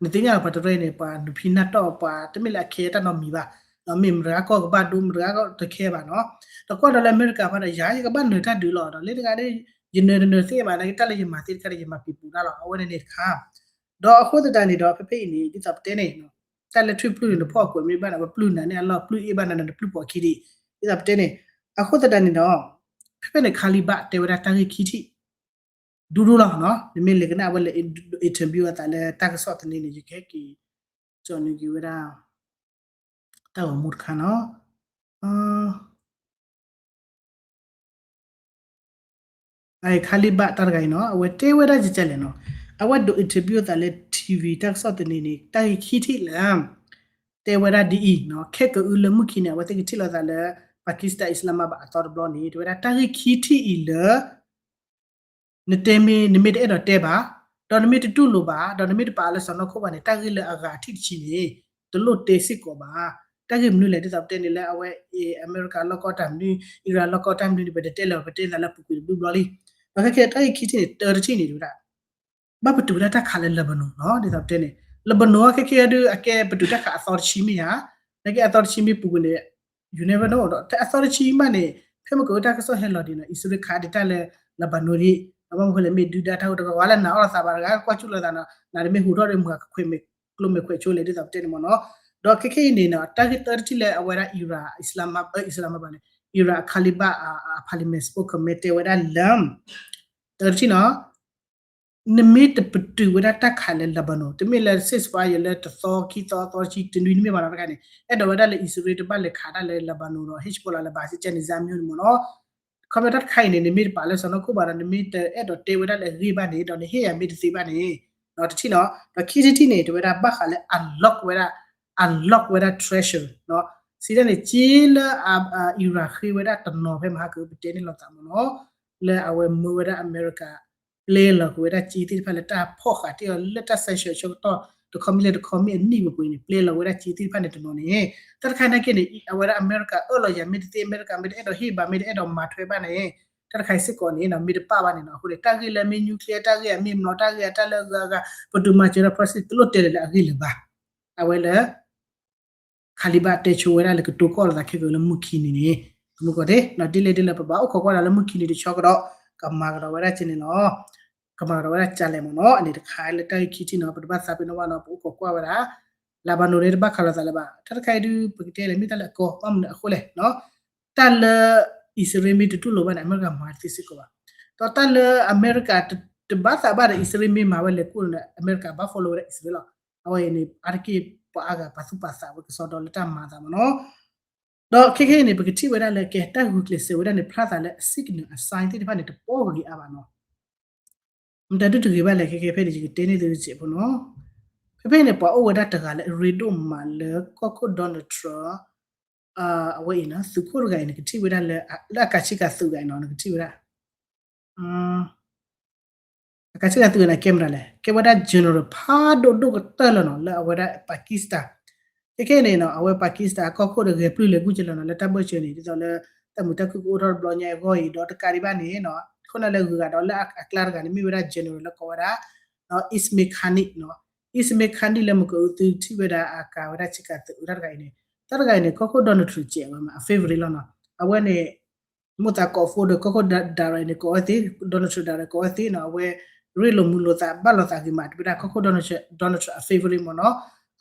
နသ့ၣ်ညါလီၤ ပှၤတရၢအံၤန့ၣ် ပှၤနုာ်ဖံးနၢ်တီၢ် ပှၤတမ့ၢ်လၢအခဲတၢ်နီတမံၤဘၣ်. မ့ၢ်မတၤဂၤကီၢ်ကဘၣ်ဒိ မတၤဂၤကီၢ်တခဲဘၣ်နီၤ. ဒီးကွၢ်ဒီးလၢအမဲရကၤဖးဒီး ယၤ ယကဘၣ်နၢၤတၢ်ဒုးလီၤ ဒီးလၢတဂၤဒီး ယနၢၤတနၢၤသ့ဘၣ် နာ်က့တၢ်လၢယမၤသ့တခါဒီး ယမၤပံၤပူၤတၢ်လီၤ အဝဲန့ၣ်န့ၣ်တခါ. ဒီးအဃိသတးန့ၣ်ဒီး ဖဲဖဲအံၤန့ၣ် ဒ်သိးပတဲန့ၣ် တၢ်လၢထွံၣ်ပျုၢ်န့ၣ် နဖီၣ်ကွဲးမ့ၢ်ဘၣ်န့ၣ် ပပျုၢ်နၤန့ၣ်အလီၢ် ပျုၢ်အ့ၣ်ဘၣ်နၤန့ၣ် နပျုၢ်ပိာ်ခံဒံး. ဒ်သိးပတဲန့ၣ် အဃိသတးန့ၣ်ဒီး ဖဲဖဲန့ၣ် Khalibaf တဲဝဲဒၣ်တၢ်ဂ့ၢ်ခံထံၣ် ဒူဒူလီၤနီၤ. နမ့ၢ်လဲၤကနၣ်အဝဲလဲၤ interview အသးလၢတၢ်ကစီၣ်သန့န့ၣ် ယကဟဲက့ၤ ကၠီနုာ်က့ၤဝဲဒၣ် တၢ်ဂီၤမူတခါနီၤ. Khalibaf တၢ်တဂၤအံၤနီၤ အဝဲတဲဝဲဒၣ်ဒ်လဲၣ်နီၤ. အဝဲဒိး interview သးလၢ ထံၣ်ဝံၤ တၢ်ကစီၣ်သန့န့ၣ် တၢ်ဂ့ၢ်ခံထံၣ်လၢ တဲဝဲဒၣ်ဒ်အံၤ, ခဲကအုလၢမုၢ်ခံန့ၣ် အဝဲသ့ၣ်ကထံၣ်လိာ်သးလၢ Pakistan Islamabad အသီတဘျီန့ၣ် တဲဝဲဒၣ်တၢ်ဂ့ၢ်ခံထံၣ်အံၤလၢ နတဲမ့ၢ် နမ့ၢ်တအဲၣ်ဒိးတဲဘၣ်, ဒီးနမ့ၢ်တတူၢ်လိာ်ဘၣ်, ဒီးနမ့ၢ်တပာ်အီၤလၢစီၢ်နီၤခိၣ်ဘၣ်န့ၣ် တၢ်ဂ့ၢ်လၢအဂၤအထံၣ်တဆံန့ၣ် တလိၣ်တဲစ့ၢ်ကီးဘၣ်. တၢ်ဂ့ၢ်မနုၤလဲၣ် ဒ်သိးပတဲန့ၣ်လၢအဝဲ အမဲရကၤလီၢ်ကီၢ်တၢ်မနုၤ Iran လီၢ်ကီၢ်တၢ်မနုၤန့ၣ် ပတတဲလၢၤ ပတဲသးလၢပူၤကွံာ်တဘျုးဘျီလံ. ဒီးခဲကဲတၢ်ဂ့ၢ်ခံထံၣ်န့ၣ် တၢတထံၣ်န့ၣ် တဲဝဲဒၣ် ဘၣ်ပတုာ်ဝဲဒၣ်တၢ်ခးလၢ Lebanon နီၤ ဒ်သိးပတဲန့ၣ် Lebanon ခဲကဲဒုးအကဲပတုာ်တၢ်ခးအသီတဆံမ့ၢ်ဧါ, နာ်က့အသီတဆံမ့ၢ်ပူၤကွံာ်န့ၣ် you never know ဒီးထဲအသီတဆံမးန့ၣ် ဖဲမ့ၢ်ကအိၣ်တၢ်ကစီၣ်ဟဲလီၤဒ်နီၤ အံၣ်စရ့လးခးဒံးတၢ်လၢ Lebanon ဒံး ဒီးဘၣ်မနုၤဃိလဲၣ် မ့ၢ်ဒုၣ်ဒါတၢ်ဟူးတဂၤဝဲလၢနၤအီၣ်လီၤသးဘၣ်တဂၤ ကွၢ်ကၠူၣ်လိာ်သးနီၤ နၤတမ့ၢ်ဟူးထီၣ်ဒီးမုၢ်ဂၤကခွဲးမဲာ် ကျိမဲာ်ခွဲးဆိလဲၣ် ဒ်သိးပတဲန့ၣ်မ့ၢ်နီၤ. ဒီးခဲကဲအံၤန့ၣ်နီၤ တၢ်ဂ့ၢ်တၢတထံၣ်လၢအဝဲဒၣ် Iran Islamabad အ Islamabad ဘၣ်န့ၣ် Iran အ Khalibad အ parliament spokesman တဲဝဲဒၣ်လၢ တၢတထံၣ်နီၤ နမ့ၢ်တပတုာ်ဝဲဒၣ်တၢ်ခးလၢ Lebanon တမ့ၢ်လၢ ceasefire လၢတသီခံသီသီတဆံတနွံတမ့ၢ်ဘၣ်နီၤ တခါန့ၣ် အဲၣ်ဒိးဝဲဒၣ်လၢအံၣ်စရ့လးတဘၣ်လဲၤခးတၢ်လၢ Lebanon ဒီး Hezbollah လၢဘၣ်စ့ၢ်ကီးန့ၣ် ဇာတ်မျိုးန့ၣ်မ့ၢ်နီၤ. ခီဖျိတၢ်တခါအံၤန့ၣ် နမ့ၢ်တပာ်လၢစီၢ်နီၤခိၣ်ဘၣ်ဒီး နမ့ၢ်တအဲၣ်ဒိးတဲဝဲဒၣ်လၢအဂ့ၢ်ဘၣ်န့ၣ် ဒီးနဟ့ၣ်ယၤမ့ၢ်တသ့ဘၣ်န့ၣ် တထံၣ်နီၤ ဒီးခံထံၣ်တထံၣ်န့ၣ် တဲဝဲဒၣ်ဘၣ်ဃးလၢအ lock ဝဲဒၣ် အ lock ဝဲဒၣ် treasure နီၤ စံးဒ်န့ၣ် က့လၢ Iran ဃ့ဝဲဒၣ်တနီၤဖဲမဟါကပတဲန့ၣ်လိာ်သးမ့ၢ်နီၤ လၢအဝဲမၢဝဲဒၣ်အမဲရကၤ ပျဲလီၤက့ၤဝဲဒၣ်က့သ့ၣ်တဖၣ်လၢတၢ်ဖီၣ်ဃာ်တ့ၢ်အီၤလၢတၢ် sanction အဆၢကတီၢ် တခီမ့ၢ်လၢတခီမ့ၢ်အနံၣ်ပူၤပူၤန့ၣ် ပျဲလီၤဝဲဒၣ်က့သ့ၣ်တဖၣ်န့ၣ်တနီၤန့ၣ် တၢ်တခါနာ်က့န့ၣ် အဝဲဒၣ်အမဲရကၤအၢၣ်လီၤယၤမ့ၢ်တသ့ အမဲရကၤမ့ၢ်တအဲၣ်ဒိးဟ့ၣ်ဘၣ် မ့ၢ်တအဲၣ်ဒိးမၤထွဲဘၣ်န့ၣ် တၢ်တခါအံၤစ့ၢ်ကီးန့ၣ် မ့ၢ်တပာ်ဘၣ်န့ၣ်နီၤ အဃိန့ၣ် တၢ်ဂ့ၢ်လၢအမ့ၢ် nuclear တၢ်ဂ့ၢ်အမ့ၢ် မ့ၢ်တၢ်ဂ့ၢ်အတၢ်လၢအဂၤအဂၤ ပတုာ်မၤစၢၤဒီး process တလိၣ်တဲလၢၤလၢအဂ့ၢ်လၢၤဘၣ် အဝဲလၢ Khalibad တဲဆိဝဲဒၣ်လၢကတိၤကီၢ်လိာ်သးခဲကလၢမုၢ်ခံနံၤန့ၣ် မုၢ်ကီၢ်သ့ၣ် ဒ်လဲၣ်ဒ်လဲၣ် ပဘၣ်အိၣ်ခိးကွၢ်ဒီးလၢမုၢ်ခံနံၤတဆီကဒီး ကမၤကဒီးဝဲဒၣ်ကန့ၣ်လီၤ. ကမၤကဒီးဝဲဒၣ်ကလဲၣ်မ့ၢ်နီၤ အန့ၣ်တခါလၢတၢ်ဂ့ၢ်ခံထံၣ်နီၤ ပတဘၣ်သးပ့ၤနီၣ်ဘၣ်နီၤ ပအိၣ်ခိးကွၢ်ဝဲဒၣ် Lebanon န့ၣ်တဘၣ်ခးလိာ်သးလၢၤဘၣ် တၢ်တခါအံၤဒုး ပကတဲလဲၣ်မ့ၢ်တၢ်လၢအကီ ဘၣ်မနုၤအဃိလဲၣ် တၢ်လၢ အံၣ်စရ့လးမ့ၢ်တတူၢ်လိာ်ဘၣ်န့ၣ် အမဲရကၤမၤတသ့စ့ၢ်ကီးဘၣ်. ဒီးတၢ်လၢအမဲရကၤတဘၣ်သးဘၣ်ဒီး အံၣ်စရ့လးမ့ၢ်မၤဝဲလဲၤကိၣ်န့ၣ် အမဲရကၤဘၣ် follow ဝဲဒၣ်အံၣ်စရ့လးလီၤ. အဝဲအံၤန့ၣ် အါတက့ၢ်ပှၤအါဂၤပာ်သူၣ်ပာ်သးဝဲကစီဒီလၢတၢ်မၤအသးမ့ၢ်နီၤ. ဒီးခဲကနံၣ်အံၤန့ၣ် ပကထံၣ်ဝဲဒၣ်လၢကဲတၢ်ဂုာ်ကျဲးစၢးဝဲဒၣ်န့ၣ် ဖျါသးလၢအ signal အ sign သ့ၣ်တဖၣ်န့ၣ် တပီၢ်ဂ့ၤအါဘၣ်နီၤ မတၤဒုးတဂ့ၤဘၣ်လဲၣ် ခဲကဲဖဲန့ၣ် ယကတဲန့ၢ်သုတစဲးဖိနီၤ. ဖဲဖဲန့ၣ် ပှၤအိၣ်ဝဲဒၣ်တဂၤလၢအရ့ဒိၣ်မးလၢကီၢ်ခိၣ် Donald Trump အဝဲအံၤနီၤ သုးခိၣ်တဂၤအံၤန့ၣ် ကထံၣ်ဝဲဒၣ်လၢ လၢအကးဆံကးသုးဂၤအံၤနီၤ နကထံၣ်ဝဲဒၣ် အကးဆံကးသုးဂၤန့ၣ် ကဲမတၤလဲၣ် ကဲဝဲဒၣ် general ဖးဒိၣ်ဒိၣ်ကတၢၢ်လၢနီၤ လၢအဝဲဒၣ် Pakistan ခဲကနံၣ်အံၤနီၤ အဝဲ Pakistan အကီၢ်ခိၣ်ဒီးဂဲၤပျုၢ်လဲၤကူၣ်ကလၢၤနီၤ လၢတၢ်ဘၢၣ်စၢၤန့ၣ် ဒ်သိးလၢ တၢ်မုာ်တၢ်ခုၣ်ကအိၣ်ထီၣ်တဘျီညါအဂီၢ်အံၤ ဒီးတကးဒံးဘၣ်န့ၣ်နီၤ ခိၣ်နၢ်လၢဂုၤဂၤဒီးလၢအကျါတဂၤန့ၣ် မ့ၢ်ဝဲဒၣ် general လၢကိးဝဲဒၣ် Ismail Qaani နီၤ Ismail Qaani လၢမုၢ်ကၢသုထံၣ်ဝဲဒၣ်အကးဝဲဒၣ်ဆံကးသုးအုးတၢ်တဂၤအံၤန့ၣ် တၢ်တဂၤအံၤန့ၣ် ကီၢ်ခိၣ် Donald Trump စဲးဝဲမး အ favorite လီၤနီၤ အဝဲန့ၣ် မိၢ်သးကိးဖိဒီးကီၢ်ခိၣ် direct န့ၣ် ကိးဝဲသ့ Donald Trump direct ကိးဝဲသ့နီၤ အဝဲ ရ့လိာ်မုာ်လိာ်သးဘၣ်လိာ်သးဂ့ၤမး တဝဲဒၣ်ကီၢ်ခိၣ် Donald Trump အ favorite မ့ၢ်နီၤ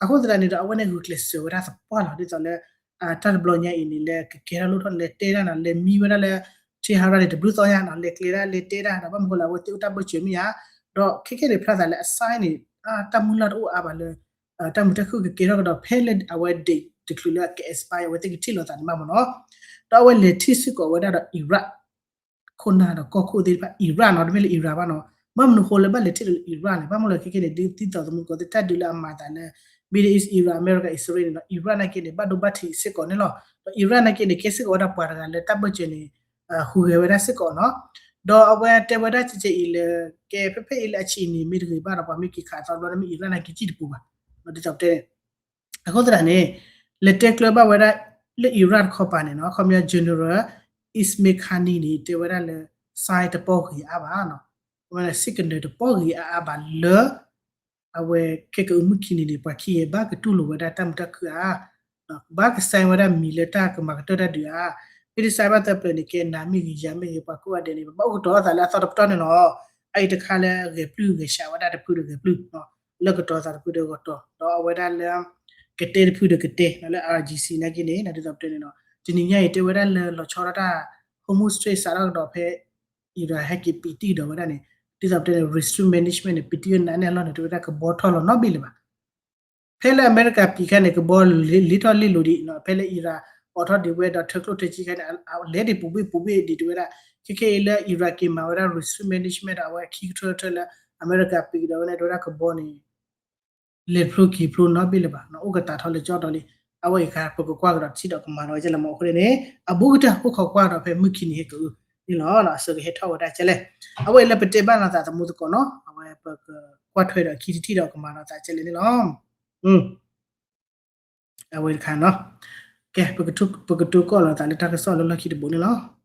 အဃိသတးန့ၣ်ဒီး အဝဲန့ၣ်ဂုာ်ကျဲးစၢးဝဲဒၣ်သပှၢ်လီၤ ဒ်သိးလၢ တၢ်တဘျီညါအံၤန့ၣ် လဲၤကကဲထီၣ်လိၣ်ထီၣ်န့ၣ် လဲၤတဲတၢ်နီၤ လဲၤမံဝဲဒၣ်လၢ Tehran န့ၣ် တဘျုးသီညါနီၤ လဲၤကျဲဒၣ်လဲၤတဲတၢ်ဒီး ဘၣ်မနုၤဃိလဲၣ် အဝဲသ့ၣ်အိၣ်တၢ်ဘၢၣ်စၢၤမ့ၢ်ဧါ ဒီးခဲကနံၣ်အံၤဖျါသးလၢအ sign န့ၣ် တၢ်မုၢ်လၢ်တအိၣ်အါဘၣ်လၢ တၢ်မုာ်တၢ်ခုၣ်ကကဲထီၣ်ကဒီး ဖဲလၢအဝဲ date တချုးလၢအက expire အဝဲသ့ၣ်ကထံၣ်လိာ်သးန့ၣ်ဘၣ်မ့ၢ်နီၤ ဒီးအဝဲလဲၤထံၣ်စ့ၢ်ကီးဝဲဒၣ်ဒီး Iraq ခိၣ်နၢ်ဒီးကီၢ်ခိၣ်သ့ၣ်တဖၣ် Iraq နီၤ တမ့ၢ်လၢ Iran ဘၣ်နီၤ ဘၣ်မနုၤဃိလၢဘၣ်လဲၤထံၣ်လိာ်လၢ Iraq လဲၣ် ဘၣ်မနုၤလဲၣ်ခဲကနံၣ်အံၤ ဒ်သိးသမူကီးသ့ၣ်တၢ်ဒုးလၢအမၤသးလၢ Middle East Iran America Israel န့ၣ်နီၤ Iraq နာ်က့န့ၣ် ဘၣ်ဒိဘၣ်ထံးစ့ၢ်ကီးန့ၣ်လီၤ ဒီး Iraq နာ်က့န့ၣ် ကဲစ့ၢ်ကီးဝဲဒၣ်ပှၤတဂၤလၢတၢ်ဘၢၣ်စၢၤန့ၣ် ဟူးဂဲၤဝဲဒၣ်စ့ၢ်ကီးနီၤ ဒီးအဝဲတဲဝဲဒၣ်ကဲကဲအံၤလၢ ကဲဖဲဖဲအံၤလၢအဆံးအနံၤမ့ၢ်တဂ့ၤဘၣ်ဒီး ပှၤမ့ၢ်က့ၤခးအသီတဘျီန့ၣ် မ့ၢ် Iraq နာ်က့ကံၣ်တပူၤဘၣ် ဒ်သိးပတဲန့ၣ် အဃိသတးန့ၣ် လဲၤတဲကျၢၤဘၣ်ဝဲဒၣ်လၢ Iraq တခီပၤန့ၣ်နီၤ ခီပညီ General Ismail Qaani န့ၣ် တဲဝဲဒၣ်လၢ sign တပီၢ်ဂ့ၤအါဘၣ်နီၤ အဝဲ signal တပီၢ်ဂ့ၤအါအါဘၣ်လၢ အဝဲခဲကအုမုၢ်ခံနံၤန့ၣ် ပှၤခံဂၤဘၣ်ကတူၢ်လိာ်ဝဲဒၣ်တၢ်မုာ်တၢ်ခုၣ်ဧါ ဘၣ်က sign ဝဲဒၣ်မံၤလၢတၢ်ကမၤကတၢၢ်တၢ်ဒုးဧါ မ့ၢ်တ sign ဘၣ်သၢပျၢၤန့ၣ် ကဲနၤမ့ၢ်ဂ့ၤ ယၤမ့ၢ်ဂ့ၤ ပှၤကိးဂၤဒဲးန့ၣ် ပဘၣ်အိၣ်ကတီၤသးလၢအသီတပတီၢ်န့ၣ်လီၤ အအံၤတခါလၢဂဲၤပျုၢ်ဂဲၤဆှးဝဲဒၣ်တဖုဒီးဂဲၤပျုၢ် လၢကတီၤသးတဖုဒီးကတီၤ ဒီးအဝဲဒၣ်လၢ ကတဲတဖုဒီးကတဲ လၢ R G C နာ်က့န့ၣ် ဒ်သိးပတဲန့ၣ်နီၤ တနံၤညါအံၤတဲဝဲဒၣ်လၢလီၤဆီဒၣ်တၢ် Hormuz Strait စးထီၣ်ကဒီးဖဲ Iran ဟဲက့ၤပံးတံၢ်ဒီးဝဲဒၣ်န့ၣ် ဒ်သိးပတဲန့ၣ် restrict management န့ၣ် ပံးတံၢ်နးနဲၣ်အလီၢ်န့ၣ် တဲဝဲဒၣ်ကဘီထီၣ်လီၤနီတဘ့ၣ်လၢၤဘၣ် ဖဲလၢအမဲရကၤပံးခါန့ၣ် ကဘီလ့ထီၣ်လ့လိၤဒံး ဖဲလၢ Iran အိးထီၣ်ဒံးဝဲဒီးထၢကျိၣ်ထၢစ့ခါန့ၣ် လဲၤဒံးပူၤဘ့ၣ်ပူၤဘ့ၣ်ဒံးတဲဝဲဒၣ် ခဲခဲအံၤလၢ Iran က့ၤမၤဝဲဒၣ် restrict management ဒီးအဝဲခံကထၢထၢလၢ အမဲရကၤပံးကဒီးဝဲန့ၣ် တဲဝဲဒၣ်ကဘီန့ၣ် လဲၤဖျိက့ၤဖျိနီတဘ့ၣ်လၢၤဘၣ်, အိၣ်ကတၢ်ထီလၢကၠီတီၤလံ. အဝဲအံၤအခါ ပကကွၢ်ကဒီးထံၣ်ဒီးကမၤဒီးဝဲကဲလဲၣ်မး. အဃိန့ၣ်န့ၣ် အဘူးကတၢၢ် အိၣ်ခိးကွၢ်ဒီးဖဲမုၢ်ခံနံၤဟဲက့ၤအုန့ၣ်လီၤ. အစၢကဟဲထီၣ်ဝဲဒၣ်ကဲလဲၣ်. အဝဲအံၤလၢပတဲဘၣ်လိာ်သးသမူသကိးနီၤ, အဝဲပကကွၢ်ထွဲဒီးခံထံၣ်ဒီးကမၤလိာ်သးကဲလဲၣ်န့ၣ်လီၤ. အဝဲတခါနီၤ, ကဲ ပကတိၤကီၢ်လိာ်သးလၢတၢ်ကစီၣ်လၢလီၢ်ခံတဘိန့ၣ်လီၤ.